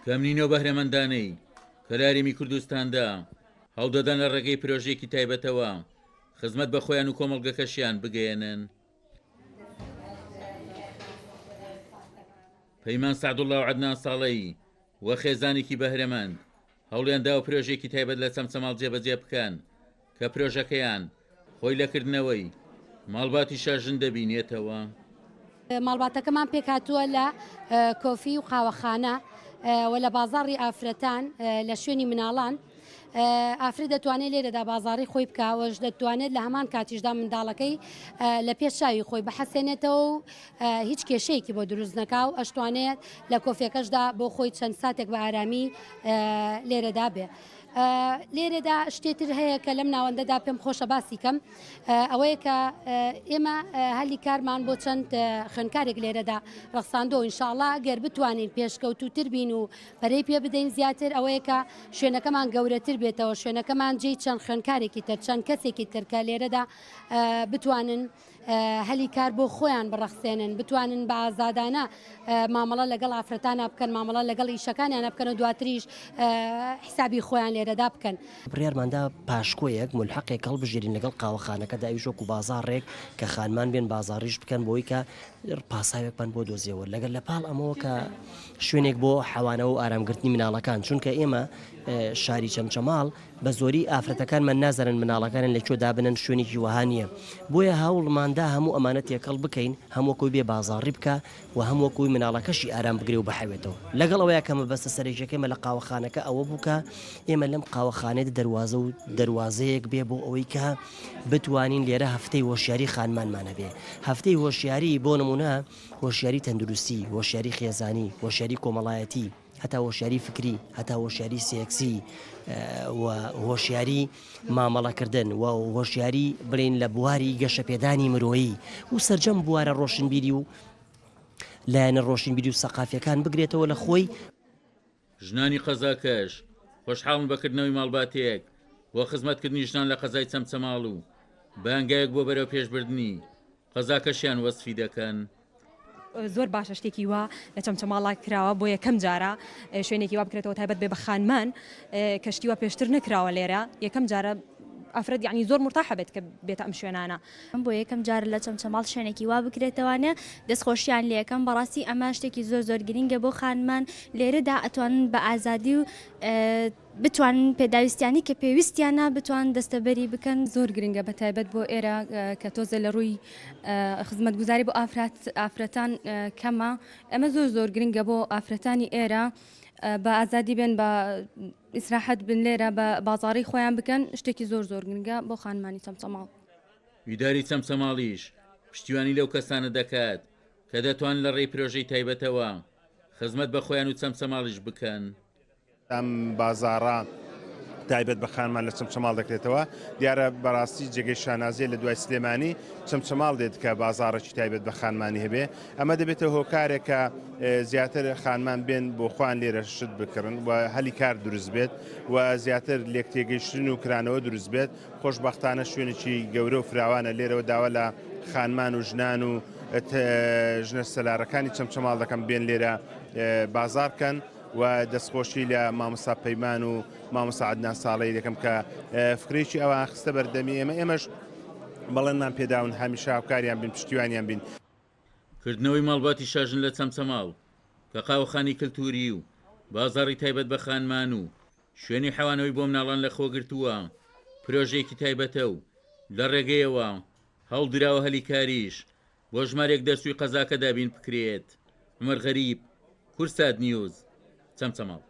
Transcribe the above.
کەم نین ئەو بەهرەمەندانەی کە لە هەرێمی کوردستاندا هەوڵدەدەن لە ڕێگەی پرۆژەیەکی تایبەتەوە خزمەت بە خۆیان و کۆمەڵگەکەشیان بگەیەنن. پەیمان سەعدوڵا و عەدنان ساڵەیی و خێزانێکی بەهرەمەند هەوڵیان داوە پرۆژەیەکی تایبەت لە چەمچەماڵ جێبەجێ بکەن کە پرۆژەکەیان خۆی لە کردنەوەی ماڵباتی شاژن دەبینێتەوە. ماڵباتەکەمان پێکهاتووە لە کۆفی و قاوەخانە و لە بازاڕی ئافرەتان لە شوێنی مناڵان. ئافرەت دەتوانێت لێرەدا بازاڕی خۆی بکا و دەتوانێت لە هەمان کاتیشدا منداڵەکەی لە پێش چاوی خۆی بحەسێنێتەوە و هیچ کێشەیەکی بۆ دروست نەکا و ئەشتوانێت لە کۆفیەکەشدا بۆ خۆی چەند ساتێک بە ئارامی لێرەدا بێ. لێرەدا شتێ تر هەیە کە لەم ناوەندەدا پێم خۆشە باسی کەم ئەوەیە کە ئێمە هەلی کارمان بۆ چەند خوێندکارێک لێرەدا ڕەخساندووە ئینشاءڵا گەر بتوانین پێشکەوتووتر بین و پەرەی پێ بدەین زیاتر ئەوەیە کە شوێنەکەمان گەورەتر بێتەوە شوێنەکەمان جێی چەند خوێندکارێکی تر چەند کەسێکی تر کە لێرەدا بتوانن هەلی کار بۆ خۆیان بڕەخسێنن، بتوانن بە ئازادانە مامەڵە لەگەڵ ئافرەتانا بکەن، مامەڵە لەگەڵ ئیشەکانیانا بکەن و دواتریش حیسابی خۆیان لێرەدا بکەن. بڕیارمان دا پاشکۆیەک، مولحەقێک، هەڵبژێرین لەگەڵ قاوەخانەکەدا، ئەویش وەکو بازاڕێک کە خانمان بێن بازاڕیش بکەن بۆی کە پاساوێکمان بۆ دۆزیەوە لەگەل لە پاڵ ئەمەوە کە شوێنێک بۆ حەوانەوە و ئارامگرتنی مناڵەکان چونکە ئێمە شاری چەمچەماڵ بە زۆری ئافرەتەکانمان نازانن مناڵەکانیان لە کوێ دابنەن شوێنێکی وەها نییە بۆیە هەوڵماندا هەموو ئەمانە تێکەڵ بکەین هەم وەکوی بێ بازاڕی بکا و هەم وەکوی مناڵەکەشی ئارام بگرێ و بحەوێتەوە لەگەڵ ئەوەیا کە مەبەستە سەرەکیەکەی مە لە قاوەخانەکە ئەوە بوو کە ئێمە لەم قاوەخانەیە دەروازە و دەروازەیەک بێ بۆ ئەوەی کە بتوانین لێرە هەفتەی هۆشیاری خانمانمان هەبێ هەفتەی هۆشیاری بۆ نمونە هۆشیاری تەندروستی هۆشیاری خێزانی هۆشیاری کۆمەڵایەتی هەتا هۆشیاری فکری، هەتا هۆشیاری سێکسی و هۆشیاری مامەڵەکردن و هۆشیاری بڵێین لە بواری گەشەپێدانی مرۆیی و سەرجەم بوارە ڕۆشنبیری و لایەنە ڕۆشنبیری و سەقافیەکان بگرێتەوە لە خۆی. ژنانی قەزاکەش خۆشحاڵن بە کردنەوەی ماڵباتێک بۆ خزمەتکردنی ژنان لە قەزای چەمچەماڵ و بە هەنگاوێک بۆ بەرەوپێشبردنی قەزاکەشیان وەسفی دەکەن. زۆر باشە شتێکی وا لە چەمچەماڵا کراوە بۆ یەکەم جارە شوێنێکی وا بکرێتەوە تایبەت بێ بە خانمان کە شتی وا پێشتر نەکراوە لێرە یەکەم جارە ئافرەت یعنی زۆر مرتاحە بێت کە بێتە ئەم شوێنانە. بۆ یەکەم جار لە چەمچەماڵ شوێنێکی وا بکرێتەوانێ دەستخۆشیان لێکەم بەڕاستی ئەمە شتێکی زۆر زۆر گرینگە بۆ خانمان لێرەدا ئەتوانن بە ئازادی و بتوانن پێداویستیانی کە پێویستیانە بتوان دەستەبەری بکەن. زۆر گرنگە بە تایبەت بۆ ئێرە کە تۆزێ لە ڕووی خزمەتگوزاری بۆ ئافرات ئافرەتان کەمە ئەمە زۆر زۆر گرنگە بۆ ئافرەتانی ئێرە بە ئازادی بێن بە ئیسراحەت بن لێرە بە بازاڕی خۆیان بکەن شتێکی زۆر زۆر گرنگە بۆ خانمانی چەمچەماڵ. ئیداری چەمچەماڵیش پشتیوانی لەو کەسانە دەکات کە دەتوانن لە ڕێی پرۆژەی تایبەتەوە خزمەت بە خۆیان و چەمچەماڵیش بکەن. ئەم بازاڕە تایبەت بە خانمان لە چەمچەماڵ دەکرێتەوە، دیارە بەڕاستی جێگەی شانازیە لە دوای سلێمانی چەمچەماڵ دێت کە بازاڕێکی تایبەت بە خانمانی هەبێ، ئەمە دەبێتە هۆکارێک کە زیاتر خانمان بێن بۆ خۆیان لێرە شت بکڕن و هەلی کار دروست بێت و زیاتر لێکتێگەیشتن و کرانەوە دروست بێت، خۆشبەختانە شوێنێکی گەورە و فراوانە لێرەوە داوا لە خانمان و ژنان و ژنە سەلارەکانی چەمچەماڵ دەکەم بێن لێرە بازاڕ بکەن. و دەستخۆشی لە مامۆستا پەیمان و مامۆستا عەدنان ساڵەی دەکەم کە فکرێکی ئەوان خستە بەردەمی ئێمە ئێمەش بەڵێنمان پێداون هەمیشە هاوکاریان بین پشتیوانیان بین. کردنەوەی ماڵباتی شاژن لە چەمچەماڵ کە قاوەخانی کلتووری و بازاڕی تایبەت بە خانمان و شوێنی حەوانەوەی بۆ مناڵان لەخۆگرتووە پرۆژەیەکی تایبەتە و لە ڕێگەیەوە هەوڵدراوە هەلی کاریش بۆ ژمارێک دەرچووی قەزاکە دابین بکرێت. عومەر غەریب، کوردسات نیوز، چەمچەماڵ.